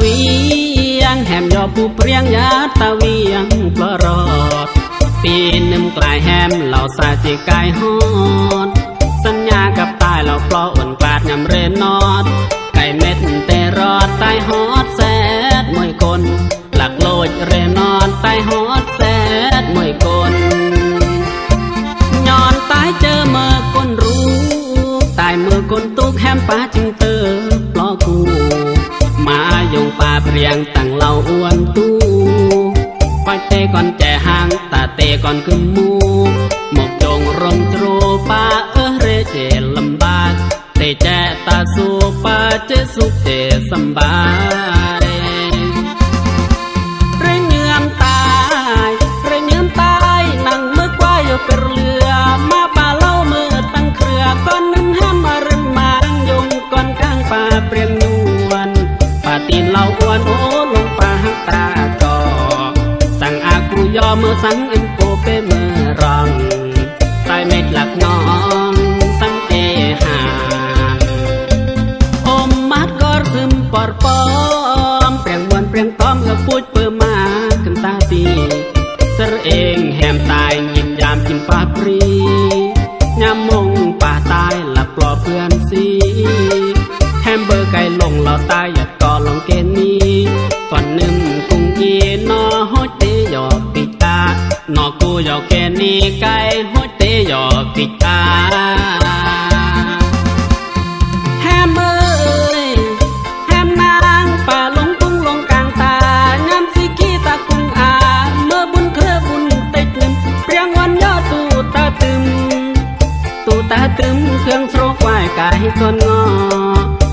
ວຽງແຮມຍໍຜູ້ເພຍງ ຢາຕາວຽງປະຫຼອດ ປີໜຶ່ງກາຍແຮມເລົ່າສາຈິກາຍຮອດ ສັນຍາກັບຕາຍເລົ່າເພາະອົນກວາດຍາມເຣນອດ ໄກເມັດແຕ່ລອດຕາຍຮອດແຊດມວຍຄົນ ລັກໂລດເຣນອດຕາຍຮອດແຊດມວຍຄົນ ຍ້ອນຕາຍເຈີເມີຄົນຮູ້ ຕາຍເມີຄົນຕຸກແຮມປາຈຶ່ງເຕີບລໍກູ ມາຍົງປາເພຍງຕັ້ງເລົ່າອວນຕູ ຄວາຍເຕກ່ອນແຈຫາງ ຕາເຕກ່ອນກຶມໝູ ໝົກຈົງລົງໂຕປາເອີເຣເຈລຳບາກ ເຕແຈຕາສູປາເຈສຸເຈສຳບາຍ ເຣເງືອມຕາຍ ເຣເງືອມຕາຍ ນັ່ງເມີກວ່າຢູ່ເກີເຫຼືອ ມາປາເລົ່າເມີຕັ້ງເຄືອ ກ່ອນໜຶ່ງຫ້າມມາເຣິນມາງຍົງ ກ່ອນກາງປາເພຍງຍວນ ປາຕີນເລົ່າອວນໂອ ລົງປາຫັກຕາກໍ ສັງອາກູຍໍເມີສັງເອັນໂປເປເມີຣອງ ຕາຍເມັດລັກນ້ອງສັງເຕຫານ ອົມມາດກອດຊຶມປອດປອມ ເພຍງມ່ວນເພຍງຕ້ອມ ເອື້ອປູດເປີມາຂຶ້ນຕາຕີ ສະເອງແຮມຕາຍຍິນຍາມກິນປາບຣີ ຍາມມົງປາຕາຍລັບປອບເພື່ອນຊີ ແຮມເບີໄກລົງເລົ່າຕາຍ ຢາກກໍລົງເກນີ ກ່ອນໜຶ່ງກຸງອີນໍໂຮເຕຢໍປິກາ ນໍກູຢໍເກນີໄກໂຮເຕຢໍປິກາ ແຮມເອີຍ ແຮມນາງປາລົງກຸງລົງກາງຕາ ຍາມຊິກີຕາກຸງອາ ເມີບຸນເຄືອບຸນເຕັກໜຶ່ງ ເພຍງອວນຍໍຕູຕາຕຶມ ຕູຕາຕຶມເຄື່ອງໂຊກວາຍກາຍຕົນງໍ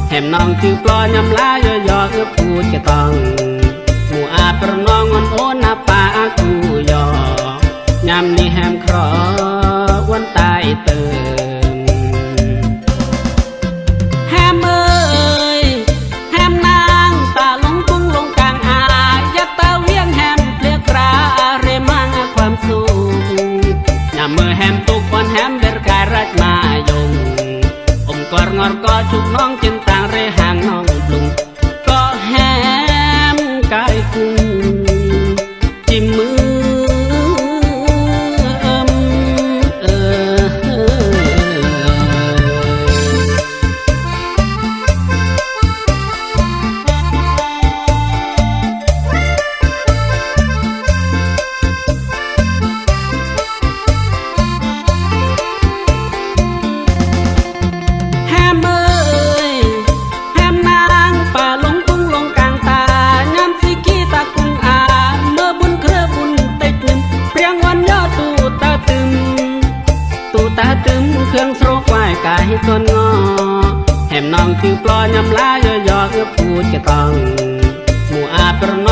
ແຮມນ້ອງຈື່ປລໍຍາມລາຍໍຍໍເອື້ອປູດກະຕ້ອງ ໝູ່ອາປະນອງອອນໂອນາປາອາກູຢໍ ຍາມນີ້ແຮມຄຣອອວນຕາຍເຕີມ ແຮມເອີຍ ແຮມນາງຕາລົງກຸງລົງກາງອາ ຢາດຕາວຽງແຮມເລກຣາ ເຣມາງຄວາມສຸກ ຍາມເມີແຮມຕຸກອອນແຮມເບຣກາຍລັດມາຍົງ ອົມກອດງອດກໍຊຸກນ້ອງຈິນຕາງເຣຫາງນ້ອງບລຸງ ເກາະແຮມກາຍກຸງ ຈິມມື ແຮມເອີຍ ແຮມນາງປາລົງກຸງລົງກາງຕາ ຍາມຊິກີຕາກຸງອາ ເມີບຸນເຄືອບຸນເຕັກໜຶ່ງ ພຽງອອນຍໍຕູຕາຕຶມ ຕູຕາຕຶມເຄື່ອງໂຊກວາຍກາຍຕົນງໍ ແຮມນ້ອງຈື່ປລໍຍາມລາຍໍຍໍເອື້ອປູດກະຕ້ອງ ໝູ່ອາປະນ